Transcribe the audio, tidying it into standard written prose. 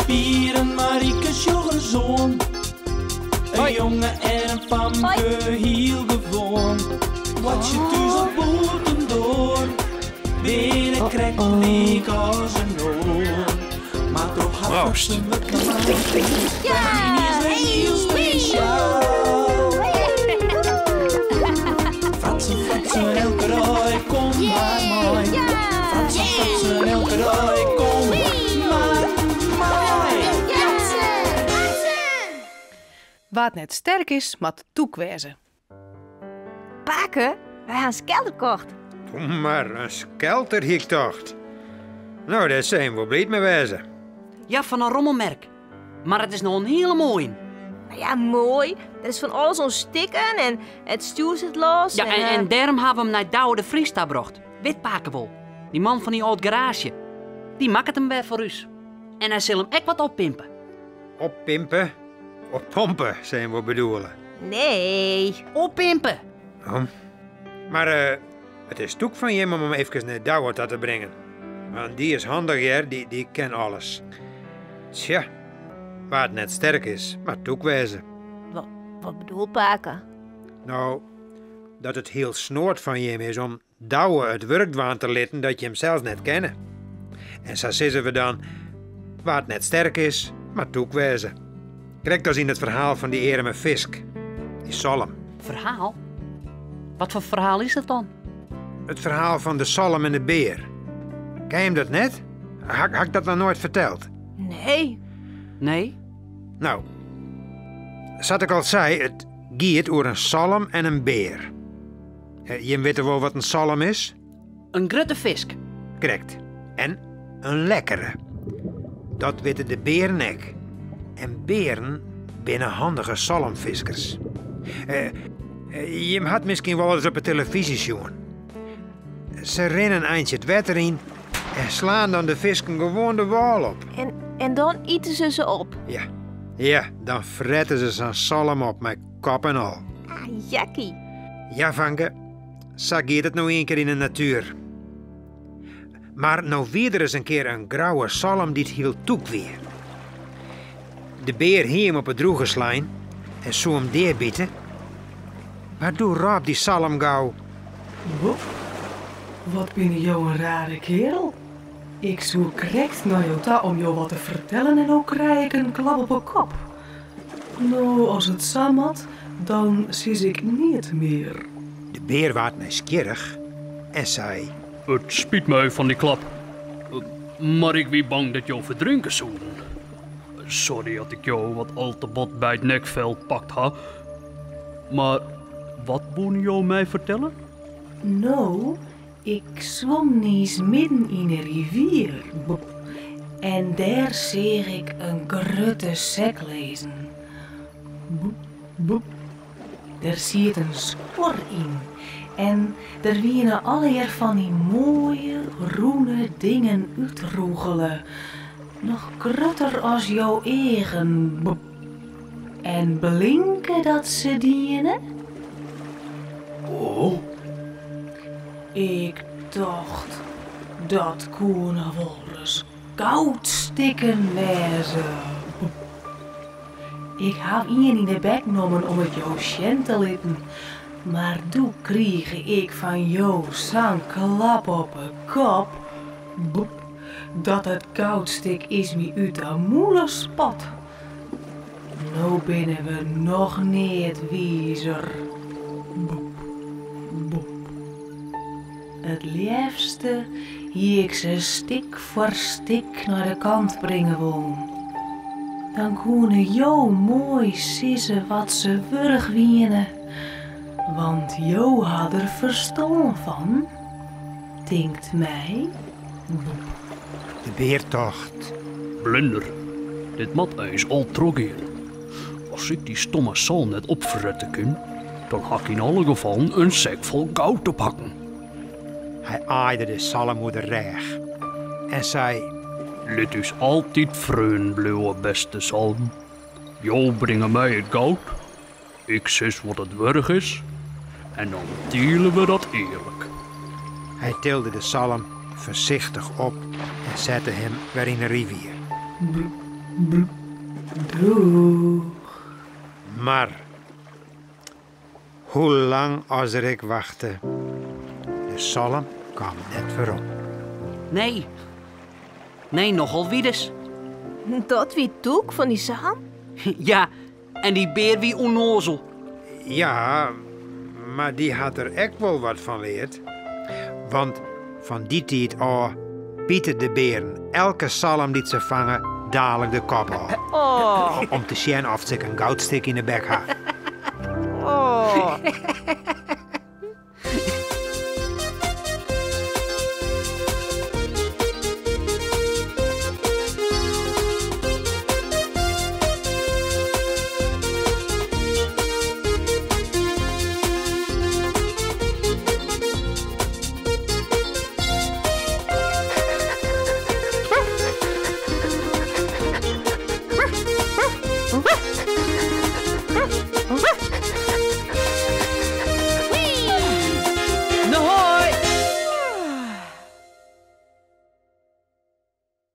Pier en Marike sjoch ris oan. In jonge en in famke, hiel gewoan. Boartsje thús of bûtendoar, binne krekt lyk as in oar. Mar troch har Proost. fratsen wurdt normaal. Is wer hiel spesjaal. Fratsen, fratsen, elke dei, kom mar mei. Fratsen, fratsen, elke dei, kom mar mei. Wa't net sterk is, moat tûk wêze. Pake, wy ha in skelter kocht. Doe mar, in skelter hie ik tocht. No, dêr sil jim wol bliid mei wêze. Ja, fan in rommelmerk. Mar it is no in hiele moaie. Nou ja, moai. Der is fan alles oan stikken en it stjoer sit los. Ja, en, en dêrom ha we him nei Douwe de Vries ta brocht. Wit pake wol. Dy man fan dy âld garaazje. Dy makket him wer foar ús. En hy sil him ek wat oppimpe. Oppimpe? Oppompe, sil jim wol bedoele. Nee. Oppimpe! Oh. Mar eh, it is tûk fan jim om him efkes nei Douwe ta te bringen. Want dy is handich hear, dy, dy ken alles. Tsja, wa't net sterk is, moat tûk wêze. Wat, wat bedoelt pake? No, dat it hiel snoad fan jim is om Douwe it wurk dwaan te litten dat jim sels net kenne. En sa sizze we dan, wa't net sterk is, moat tûk wêze. Krekt as yn it ferhaal fan dy earme fisk, dy salm. Ferhaal? Wat foar ferhaal is dat dan? It ferhaal fan de salm en de bear. Ken jim dat net? Ha, ha ik dat noch noait ferteld? Nee. Nee. No, sa't ik al sei, it giet oer in salm en in bear. Jim witte wol wat in salm is? In grutte fisk. Krekt. En in lekkere. Dat witte de bearen ek. En bearen binne handige salmfiskers. Jim hat miskien wolris op 'e telefyzje sjoen. Se rinne in eintsje it wetter yn en slaan dan de fisken gewoan de wâl op. En, en dan ite se se op? Ja. Ja, dan frette se sa'n salm op mei kop en al. Ah, jakkie. Ja, fanke, sa giet it no ien kear yn 'e natuer. Mar no wie der ris in kear in grouwe salm dy't hiel tûk wie. De bear hie him op 'e drûge slein en soe him deabite. Mar doe rôp dy salm gau. Wop, wat binne jo in rare kearel. Ik soe krekt nei jo ta om jo wat te fertellen en no krij ik in klap op 'e kop. No, as it sa moat, dan sis ik neat mear. De bear waard nijsgjirrich en sei. It spyt my fan dy klap, mar ik wie bang dat jo ferdrinke soenen. Sorry at ik jo wat al te bot by it nekfel pakt ha, mar wat woene jo my fertelle? No, ik swom niis midden yn 'e rivier en dêr seach ik in grutte sek lizzen. Der siet in skuor yn en der wiene allegear fan dy moaie rûne dingen útrûgele, noch grutter as jo eagen. En blinke dat se diene? Oh. Ik tocht, dat koene wolris goudstikken wêze. Ik haw ien yn 'e bek nommen om it jo sjen te litten, mar doe krige ik fan jo sa'n klap op 'e kop, dat it goudstik is my út 'e mûle spat. No binne we noch neat wizer. Boep, boep. It leafste hie ik se stik foar stik nei de kant bringe wollen. Dan koene jo moai sizze wat se wurdich wiene, want jo ha der ferstân fan, tinkt my. Boep. De bear tocht. Blunder, dit moat eins al trochgean. As ik dy stomme salm net opfrette kin, dan ha ik yn alle gefallen in sek fol goud te pakken. Hy aaide de salm oer de rêch en sei. Lit ús altyd freonen bliuwe, bêste salm. Jo bringe my it goud, ik sis wat it wurdich is en dan diele we dat earlik. Hy tilde de salm foarsichtich op en sette him wer yn 'e rivier. Blub, Doeg. Mar hoe lang as er ek wachte, de salm kaam net werom. Nee. Nee, nochal wiedes. Dat wie tûk fan dy salm? Ja, en dy bear wie ûnnoazel. Ja, mar dy hat der ek wol wat fan leard. Want fan dy tiid ôf bite de bearen elke salm dy't se fange dalik de kop ôf. Oh. Om te sjen oft se ek in goudstik yn 'e bek ha. Oh.